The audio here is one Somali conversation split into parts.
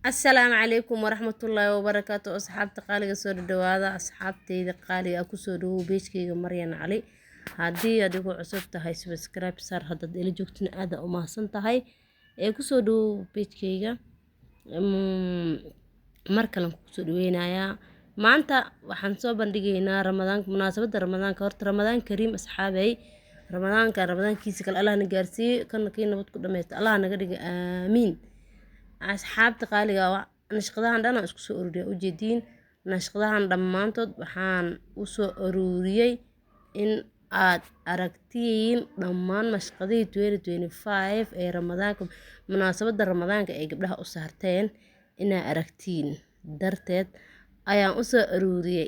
Asalaamu calaykum waraxmatullaahi wabarakaatu. Asxaabta qaaliga, soo dhawaada. Asxaabteyda qaaliga ah, kusoo dhawow page-kayga Maryan Cali. Haddii aad igu cusub tahay, subscribe saar. Haddaad ila joogtina, aad u mahadsan tahay. Ee kusoo dhawow page-kayga. Mar kalen kusoo dhaweynayaa. Maanta waxaan soo bandhigaynaa Ramadaanka, munaasabadda Ramadaanka. Horta Ramadaan kariim, asxaabey. Ramadaanka ramadaankiisa kale Allah na gaarsiiyo, kana kii nabad ku dhameysta Allah naga dhiga, aamiin. Asxaabta qaaliga ah, nashqadahan dhan aan isku soo ururiyay ujeediin. Nashqadahan dhammaantood waxaan u soo ururiyey in aad aragtiin dhammaan nashqadihii 2025 ee Ramadaanka, munaasabadda Ramadaanka ay gabdhaha u saarteen inaa aragtiin darteed ayaan u soo ururiyey.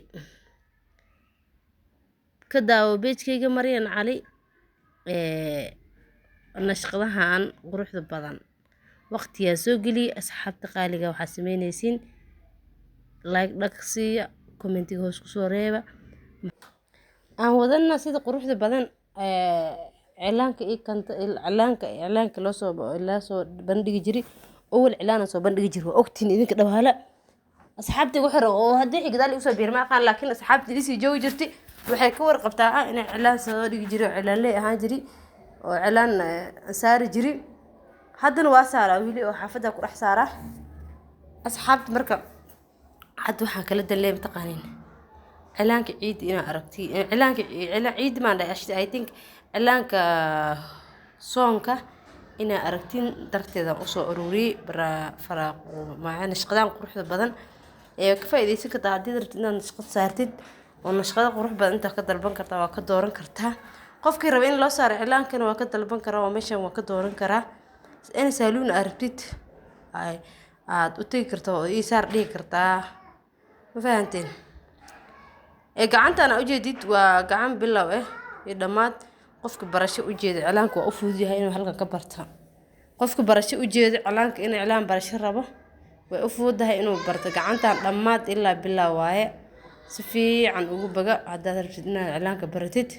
Ka daawo page-kayga Maryan Cali ee nashqadahan quruxda badan. Waqtiyaa soo geliyey. Asxaabta qaaliga, waxaa sameynaysiin like dhag siiya, comment-iga hoos kusoo reeba. Aan wadana sida quruxda badan ee cilaanka iyo kanta cilaanka, cilaanka loo soo bandhigi jiray. Awal cilaan soo bandhigi jiray, waa ogtiin idinka dhawaala. Asxaabtii ugu xiran oo haddii gadaal igu soo biir ma aqaan, laakiin asxaabtii isii joogi jirtay waxay ka warqabtaa inay cilaan soo dhigi jiray oo cilaanley ahaan jiray oo cilaan saari jiray. Haddana waa saaraa wili oo xaafadda ku dhex saaraa asxaabta. Marka hadda waxaan kala dalleey, mataqaanin, cilaanka ciidda inaa aragti. Cilaanka ciidda maan dhahay, I think cilaanka soonka inaa aragtiin darteeda usoo ururiyey. Nashqadahan quruxda badan ee ka faa'iidaysan kartaa haddii rabtid inaad nashqad saartid oo nashqado qurux badan intaa ka dalban kartaa, waa ka dooran kartaa. Qofkii raba in loo saaro cilaankana waa ka dalban karaa oo meeshan waa ka dooran karaa. In salon aad rabtid aad u tagi kartaa oo ii saar dhihi kartaa. Ma fahanteen? Ee gacantan aa ujeedid waa gacan bilow ah iyo dhammaad. Qofka barasho ujeeda cilaanka waa u fudud yahay inuu halkan ka barta. Qofka barasho ujeeda cilaanka, inuu cilaan barasho rabo, way u fududahay inuu barto. Gacantan dhammaad ilaa bilow waaye. Si fiican ugu baga. Haddaad rabtid inaad cilaanka baratid,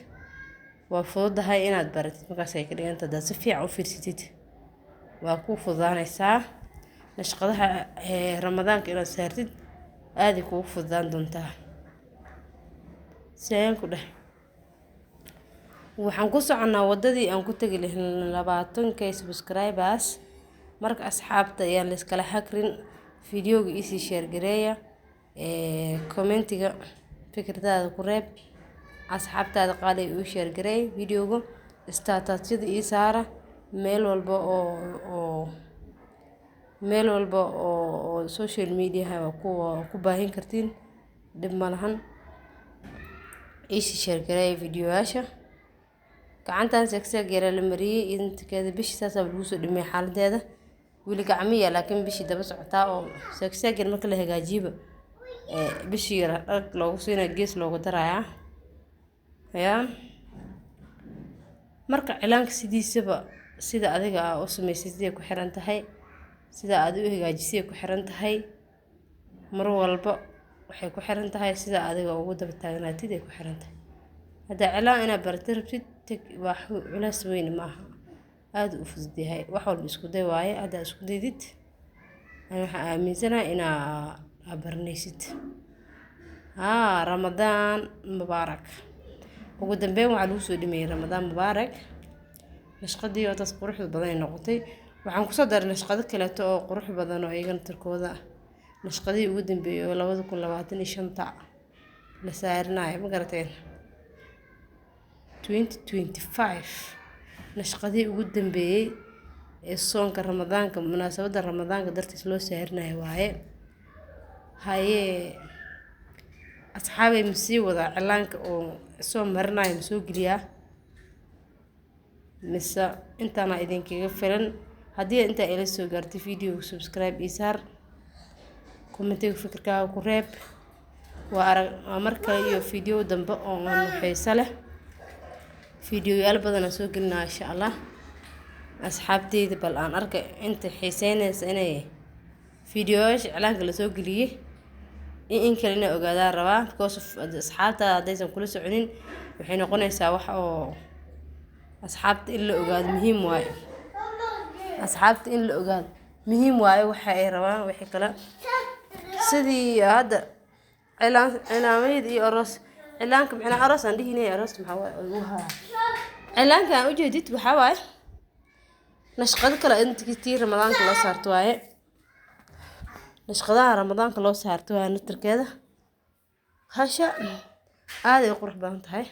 waa fududahay inaad baratid. Markaas ay ka dhiganta haddaad si fiican u fiirsatid, waa kuu fududaanaysaa. Nashqadaha Ramadaanka inaad saartid aaday kugu fududaan doontaa. Seen ku dheh, waxaan ku soconnaa waddadii aan ku tegi lahayn 20K subscribers. Marka asxaabta, ayaan la iskala xakrin. Video-ga iisii share gareeya, comment-iga fikradaada ku reeb, asxaabtaada qaali uu share gareey video-ga, status-yada ii saara, meel walba oo social media waa ku baahin kartiin, dhib ma lahan. Iisii share gareeya video-yaasha. Gacantan segseeg yaraa la mariyey intakeeda. Bishii saasaa lagu soo dhameeyey xaaladeeda. Weli gacmiya, laakiin bishii daba socotaa oo segseeg yar marka la hagaajiyiba bishii yara dhag loogu siinaya, gees loogu darayaa yaa. Marka cilaanka sidiisaba, sida adiga aa u samaysay siday ku xiran tahay, sida aad u hagaajisay ku xiran tahay. Mar walba waxay ku xiran tahay sida adiga ugu daba taagnaatid ay ku xiran tahay. Haddaa cilaan inaad barata rabtid, tag, wax culays weyn maaha, aada u fudud yahay. Wax walba isku day waaye. Haddaa isku daydid, ani waxaan aaminsanahay inaa aa baranaysid. Haa, Ramadaan mubaarak. Ugu dambeyn waxaa lagu soo dhameeyey Ramadaan mubaarak. Nashqadii oo taas quruxda badan ay noqotay. Waxaan kusoo daray nashqado kaleeto oo qurux badan oo iyagana tirkooda nashqadihii ugu dambeeyay oo 2025 la saarinayo. Ma garateen? 2025 nashqadihii ugu dambeeyay ee soonka Ramadaanka, munaasabadda Ramadaanka dartiis loo saarinayo waaye. Hayee asxaabay, ma sii wadaa cilaanka oo soo marinayo? Ma soo geliyaa mise intaana idinkaga filan? Haddii intaa ila soo gaartay video, subscribe ii saar, comment-iga fikirkaaga ku reeb. Waa arag, waa mar kale iyo video dambe oo aan xiiso leh. Video-yaal badan aan soo gelinaa, insha Allah. Asxaabteyda, bal aan arkay inta xiiseynaysa inay video-yaasha cilaanka lasoo geliyey in kale inay ogaadaan rabaa, because of asxaabtaada haddaysan kula soconin, waxay noqonaysaa wax oo asxaabta in la ogaado muhiim waaye. Asxaabta in la ogaado Muhiim waaye waxa ay rabaan. Wixii kale sidii hadda cilaan, cilaamayada iyo aroos, cilaanka macnaa aroos aan dhihinay, aroos maxaa waaye ugu haa. Cilaanka aan ujeedid waxaa waaye nashqado kale intii tii Ramadaanka loo saarto waaye, nashqadaha Ramadaanka loo saarto waaye. Naftirkeeda hasha aad ay u qurux badan tahay.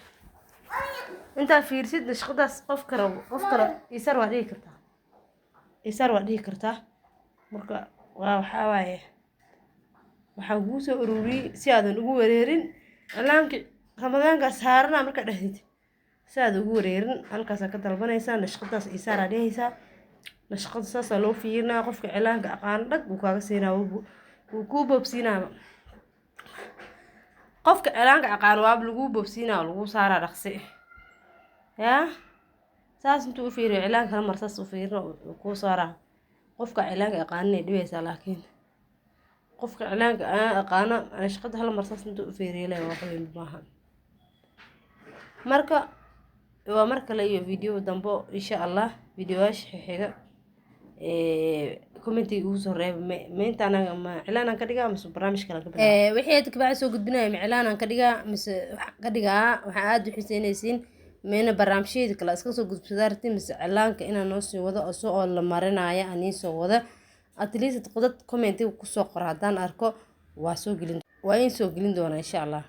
Intaa fiirsid nashqadaas, qofka rabo, qof kale isar waa dhihi kartaa, isar waa dhihi kartaa. Marka waa waxaa waaye waxaan kuu soo ururiyey si aadan ugu wareerin cilaanka Ramadaanka saarana. Markaa dhahdid si aad ugu wareerin, halkaasaa ka dalbanaysaa, nashqadaas isaaraa dhehaysaa. Nashqada saasaa loo fiirinaa. Qofka cilaanka aqaano dhag wuu kaaga siinaa, wuu kuu boobsiinaaba. Qofka cilaanka aqaano waaba laguu boobsiinaa oo laguu saaraa dhaqsi. Yaa saas intuu u fiiriyo cilaanka hal mar saas u fiirino, wuu kuu saaraa. Qofka cilaanka aqaanin ay dhibaysaa, laakiin qofka cilaanka aan aqaano nashqada hal mar saas intuu u fiiriyo le, wax weyn maaha. Marka waa mar kale iyo video dambo, insha Allah. Videoyaasha xiga commentiga ugu soo reeba: ma intaan ma cilaan aan ka dhigaa mise barnaamij kale aan ka bilaabaa? Wixii hadda kabacdi soo gudbinayo, ma cilaan aan ka dhigaa mise waxaan ka dhigaa waxaa aada u xiiseynaysiin? Mayna barnaamijyada kale iska soo gudubsadaa rabtiin, mise cilaanka inaan noo sii wado oo soo oo la marinaya aan ii soo wado? At least dad commentiga kusoo qora haddaan arko, waa soo gelin, waa in soo gelin doonaa, insha Allah.